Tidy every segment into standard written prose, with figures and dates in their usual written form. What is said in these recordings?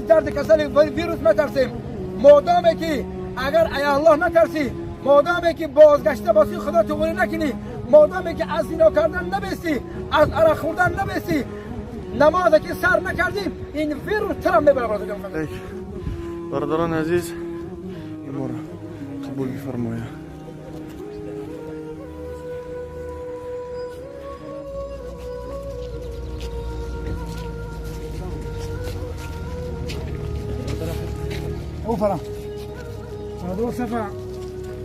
درد کسل ویروس میترسیم. مادامی که اگر ای الله نترسی، مادامی که بازگشته باسی خدا توبه نکنی، مادامی که از زنا کردن نبیستی، از عرق خوردن نبیستی، نماز که سر نکردیم، این ویروس ترم میبره. برادران برادران عزیز، ما را قبول بفرمایید. اوفرم دو صفحه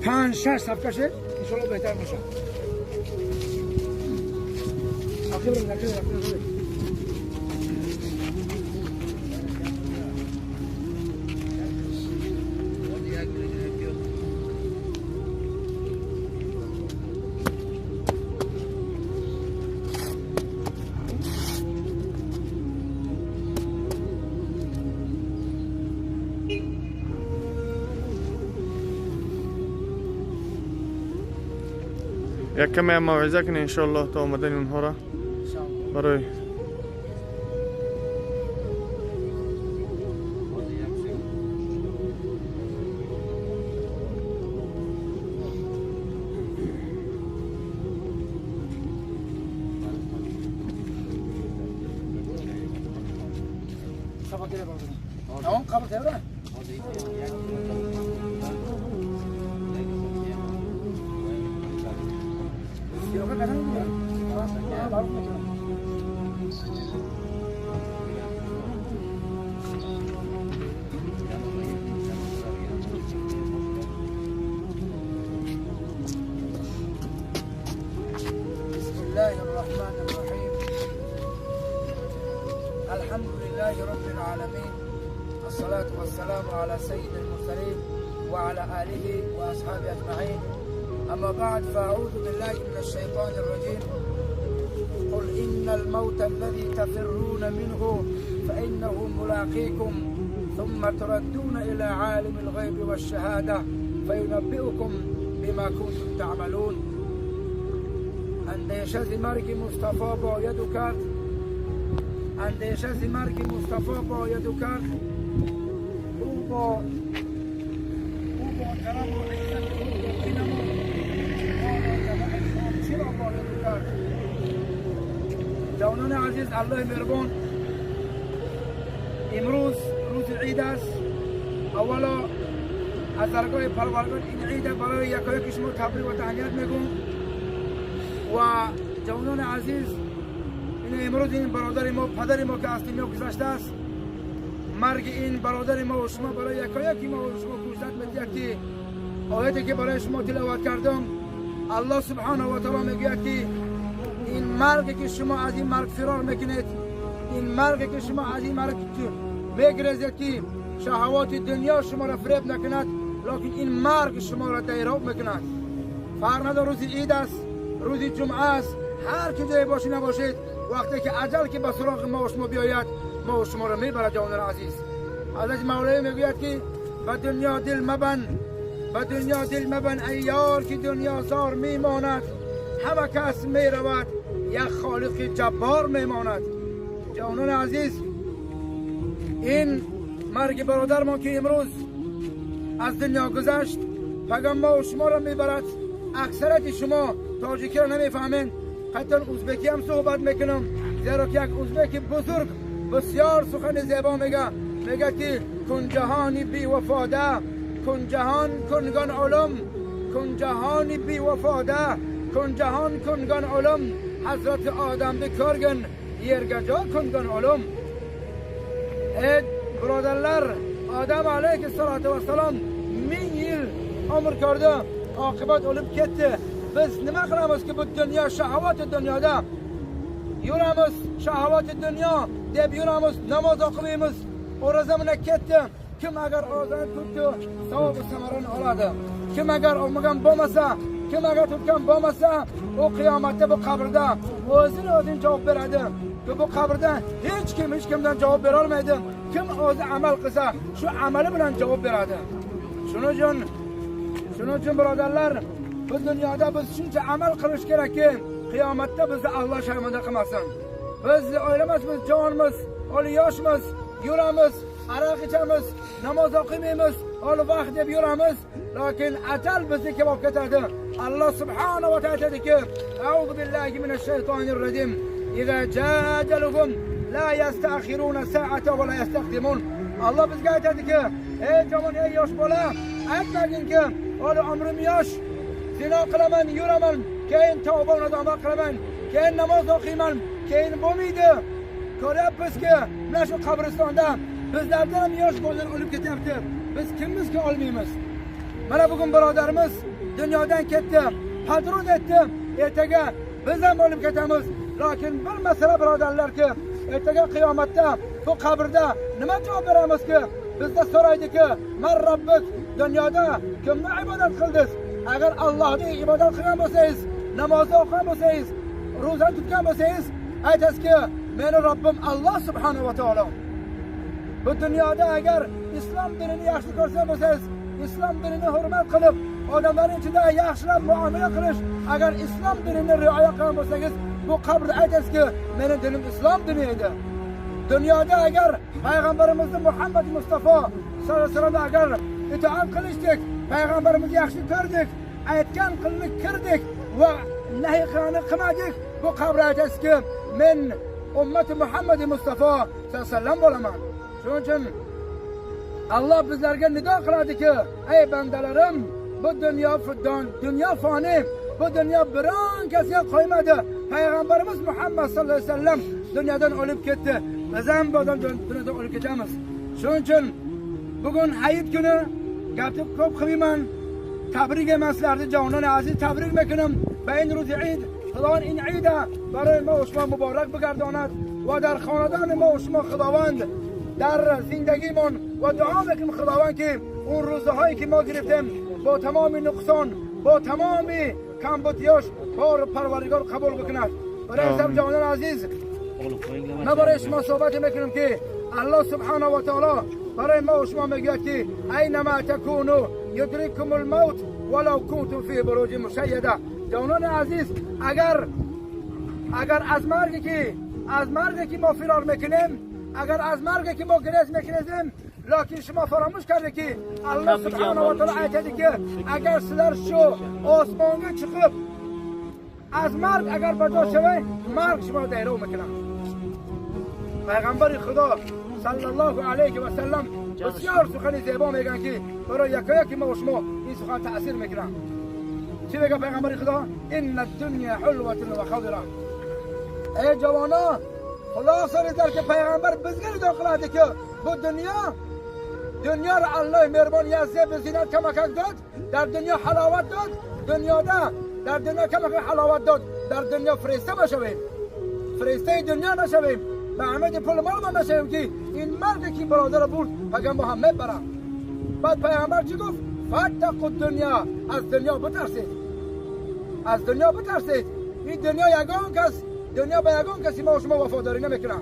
5 6 صفحه کشه انشالله بهتر میشه. یک کمی هم موعظه کنی انشالله تا آمدن اونها را برای فأعوذ بالله من الشيطان الرجيم. قل إن الموت الذي تفرون منه فإنه ملاقيكم ثم تردون إلى عالم الغيب والشهادة فينبئكم بما كنتم تعملون. اندیشه ز مرگ مصطفی باید و کرد، اندیشه ز مرگ مصطفی باید و کرد، او با کرم و عزت او باقی نماند. چرا باید کرد؟ جوانان عزیز، الله مهربان، امروز روز عید است. اولا از درگاه پروردگار این عید برای یکایک شما تبریک و تهنیت میگم. و جوانان عزیز، این امروز این برادر ما، پدر ما که از دنیا گذشته است، مرگ این برادر ما و شما برای یکایک ما و شما کوشش می‌دهد که آیتی که برای شما تلاوت کردم، الله سبحانه و تعالی میگوید که این مرگ که شما از این مرگ فرار میکنید، این مرگ که شما از این مرگ میگریزید که شهوات دنیا شما را فریب نکند، لکن این مرگ شما را دیراب میکند. فرق نداره روز عید است، روز جمعه است، هر کجای باشی نباشید، وقتی که اجل که به سراغ ما و شما بیاید، ما و شما را میبرد. جوانان عزیز، حضرت مولوی میگوید که به دنیا دل مبند، به دنیا دل مبند ای یار که دنیا زار میماند، همه کس میرود یک خالق جبار میماند. جوانان عزیز، این مرگ برادر ما که امروز از دنیا گذشت، پیغام ما و شما را میبرد. اکثریت شما تاجیکی را نمیفهمین، قطعا ازبکی هم صحبت میکنم، زیرا که یک ازبک بزرگ بسیار سخن زیبا میگه، میگه که کن جهانی بی وفاده، کن جهان کنگان علم، کن جهانی بی وفاده، کن جهان کنگان علم، حضرت آدم بکرگن yergajo کنگان علم. ای برادرlar، آدم علیه الصلاة و السلام 1000 yil umr ko'rdi, oqibat o'lib ketdi. Biz nima qilamizki bu dunyo shahovati dunyoda yuramiz, shahovati dunyo deb yuramiz, namoz o'qimaymiz, o'roza bilan ketdi. Kim agar o'rozani tutdi, savob va samarani oladi. Kim agar olmagan bo'lmasa, kim agar tutgan bo'lmasa, u qiyomatda bu qabrda o'zini o'zi javob beradi. Bu qabrda hech kim hech kimdan javob bera olmaydi. Kim o'zi amal qilsa, shu amali bilan javob beradi. Shuning uchun birodarlar, bu dunyoda biz shuncha amal qilish kerakki, qiyomatda bizni Alloh sharmanda qilmasin. Biz o'ylamasmiz, jonmiz, hali yoshmiz, yuramiz, Aroq ichamiz, namoz o'qimaymiz, holi vaqt deb yuramiz, lekin ajal bizni kelib olib ketadi. Alloh subhanahu va taolo aytadiki: A'udhu billahi minash shaytonir rojim. Iza jaa ajaluhum la yasta'khiruna sa'ata va la yastaqdimun. Alloh bizga aytadiki: ey jovon, ey yosh bola, aytmaginki, holi umrim yosh, zino qilaman, yuraman, keyin tavba nadomat qilaman, keyin namoz o'qiyman, keyin bo'lmaydi. Ko'ryapmizki, mana shu qabristonda bizlardan ham yosh bolalar o'lib ketyapti. Biz kimmizki olmaymiz. Mana bugun birodarimiz dunyodan ketdi, padrun etdi. Ertaga biz ham o'lib ketamiz. Lekin bir masala birodarlarki, ertaga qiyomatda bu qabrda nima javob beramizki? Bizda so'raydiki, "Man robbik", dunyoda kimni ibodat qildingiz? Agar Allohga ibodat qilgan bo'lsangiz, namozni o'qigan bo'lsangiz, ro'za tutgan bo'lsangiz, aytasizki, meni Robbim Alloh subhanahu va taolo. Bu dunyoda agar islom dinini yaxshi ko'rsan bo'lsangiz, islom dinini hurmat qilib, odamlarning ichida yaxshilab muomala qilish, agar islom dinini rioya qilgan bo'lsangiz, bu qabrda aytasizki, meni dinim islom dini edi. Dunyoda agar payg'ambarimizni Muhammad Mustafa sallallohu alayhi vasallam agar itoat qilishdik, payg'ambarimizni yaxshi ko'rdik, aytgan qilni kirdik va nahiy qilganini qilmadik, bu qabrda aytasizki, men ummati Muhammad Mustafa sallallohu alayhi vasallam bo'laman. Shuning uchun Alloh bizlarga nido qiladiki, ey bandalarim, bu dunyo foni, bu dunyo biron kasga qo'ymadi. Payg'ambarimiz Muhammad sallallohu alayhi vasallam dunyodan o'lib ketdi. Biz ham bu dunyodan o'lib ketamiz. Shuning uchun bugun hayit kuni, gapni ko'p qilmayman. Tabrik emaslarni jonona aziz tabrik mekunim. Bayn ruzi Eid, Xudovand in Eida baroi ma va shuma muborak bigardonad va dar xonadon ma va shuma Xudovand در زندگیمون و دعا میکنیم خداوند که اون روزهایی که ما گرفتیم با تمام نقصان، با تمام کمبودیاش بار پروردگار قبول بکند. برای سب جوانان عزیز، ما برای شما صحبت میکنیم که الله سبحانه و تعالی برای ما و شما میگوید که اینما تکونو یدرککم الموت ولو کنتم فی بروج مشیده. جوانان عزیز، اگر از مرگی که ما فرار میکنیم، اگر از مرگ که ما گریز میکنیم، لکن شما فراموش کرده که الله سبحانه و تعالی aytadi ki, agar sizlar shu osmonga chiqib از مرگ اگر بجا شوی، مرگ شما دایره میکنه. پیغمبر خدا صلی الله علیه و سلم بسیار سخن زیبا میگن که برای یکایک ما و شما این سخن تاثیر میکنه. چی میگه پیغمبر خدا؟ ان الدنیا حلوه و خضره. ای جوانا، خلاص در که پیغمبر bizga nido qiladi ki, bu dunyo را الله مهربان یزده به زینت کمکک داد، در دنیا حلاوت داد، دنیا در دنیا کمکک حلاوت داد، در دنیا فرشته بشویم، فرشته دنیا نشویم، به احمد پول مال نشویم که این مرد که برادر برد پگم با هم میبرم. بعد پیغمبر چی گفت؟ فتقوا الدنیا، از دنیا بترسید، از دنیا بترسید. این دنیا یگان کس، دنیا به یگان کسی ما و شما وفاداری نمیکنه.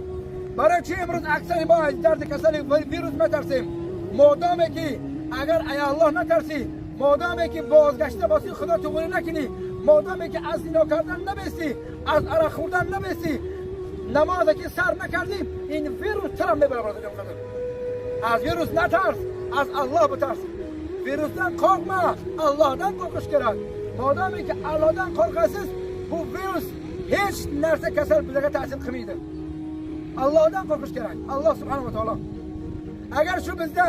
برای چی امروز اکثر ما از درد کسل ویروس میترسیم؟ مادامی که اگر ای الله نترسی، مادامی که بازگشته باسی خدا توبه نکنی، مادامی که از زنا کردن نبستی، از عرق خوردن نبستی، نماز که سر نکردی، این ویروس ترم میبره. برادر جان، از ویروس نترس، از الله بترس. ویروسdan korkma, Allah'dan korkuş gerek. Madem ki Allah'dan korkasız, bu virus hiç narsa kasal bizga ta'sir qilmaydi. Allah'dan korkuş gerek. Allah subhanahu va taolo. Agar shu bizda,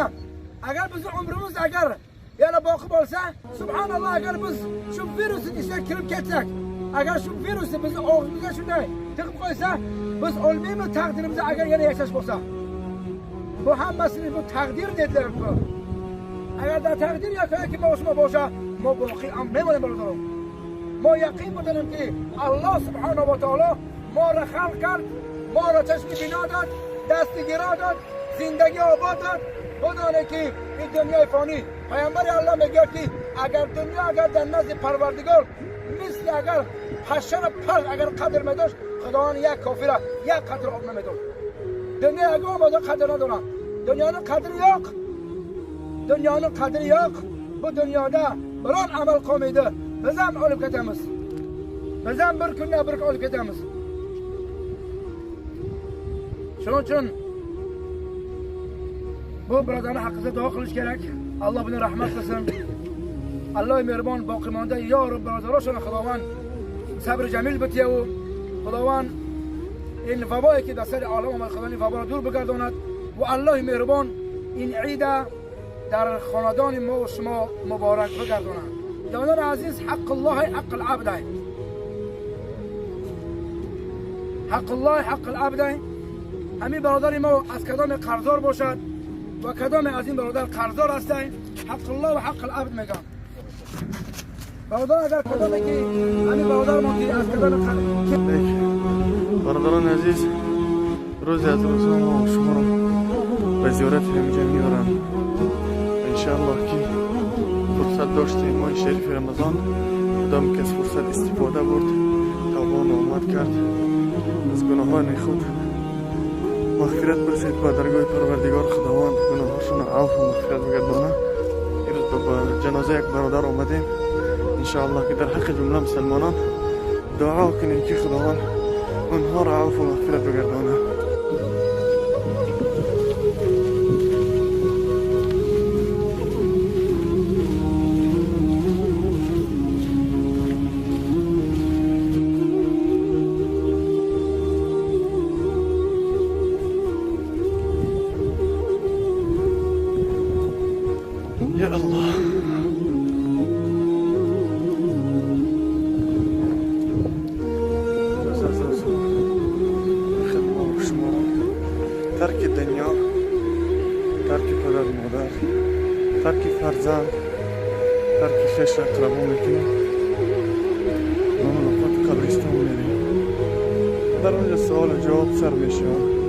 agar bizni umrimiz agar yana boqib olsa, subhanalloh, agar biz shu virusning ichiga kirib ketsak, agar shu virusni bizni og'zimizga shunday tiqib qo'ysa, biz o'lmaymiz taqdirimizda agar yana yashash bo'lsa. Bu hammasini bu taqdir dedilar bu. Agar da taqdir yoki ma bo'lsa, ma boqi am memonim birodarim. ما یقین بدانیم که الله سبحانه و تعالی ما را خلق کرد، ما را چشم بینا داد، دست گیرا داد، زندگی آباد داد. بدانه که این دنیای فانی، پیامبر الله میگه که اگر دنیا اگر در نزد پروردگار مثل اگر حشر پر اگر قدر میداشت، خداوند یک کافر یک قطره آب نمیداد. دنیا اگر آماده قدر نداره، دنیا قدر yok، دنیانın qadri yo'q. Bu dunyoda biron amal qolmaydi. Biz ham olib ketamiz. Biz ham bir kunda bir kun olib ketamiz. Shuning uchun Bu birodarni haqqida duo qilish kerak. Alloh buni rahmat qilsin. Alloh mehribon boqimonda yor birodarlar Xudovand sabr jamil bitiyu Xudovand این وبایی که در سر عالم آمد خدا این وبا را دور بگرداند و الله مهربان این عید در خاندان ما و شما مبارک بگرداند. جوانان عزیز، حق الله حق العبد، حق الله حق العبد. همین برادر ما از کدام قرضدار باشد و کدام از این برادر قرضدار است، حق الله و حق العبد میگم. برادر اگر کدامی که همین برادر ما که از کدام برادران عزیز، روزی از روزها ما شما را به زیارت همینجا میارم. انشاءالله که فرصت داشتیم ماه شریف رمضان، کدام که از فرصت استفاده برد، توان آمد کرد، از گناهان خود مغفرت برسید با درگاه پروردگار خداوند گناهاشون عفو و مغفرت بگردانه. امروز به جنازه یک برادر آمدیم. انشاءالله که در حق جمله مسلمانان دعا کنیم که خداوند اونها را عفو و مغفرت بگردانه. یا الله. ترک دنیا، ترک پدر مادر، ترک فرزند، ترک خویش را اقربا میکنیم و ملاقات قبرستان میریم. در اونجا سوال و جواب سر میشود.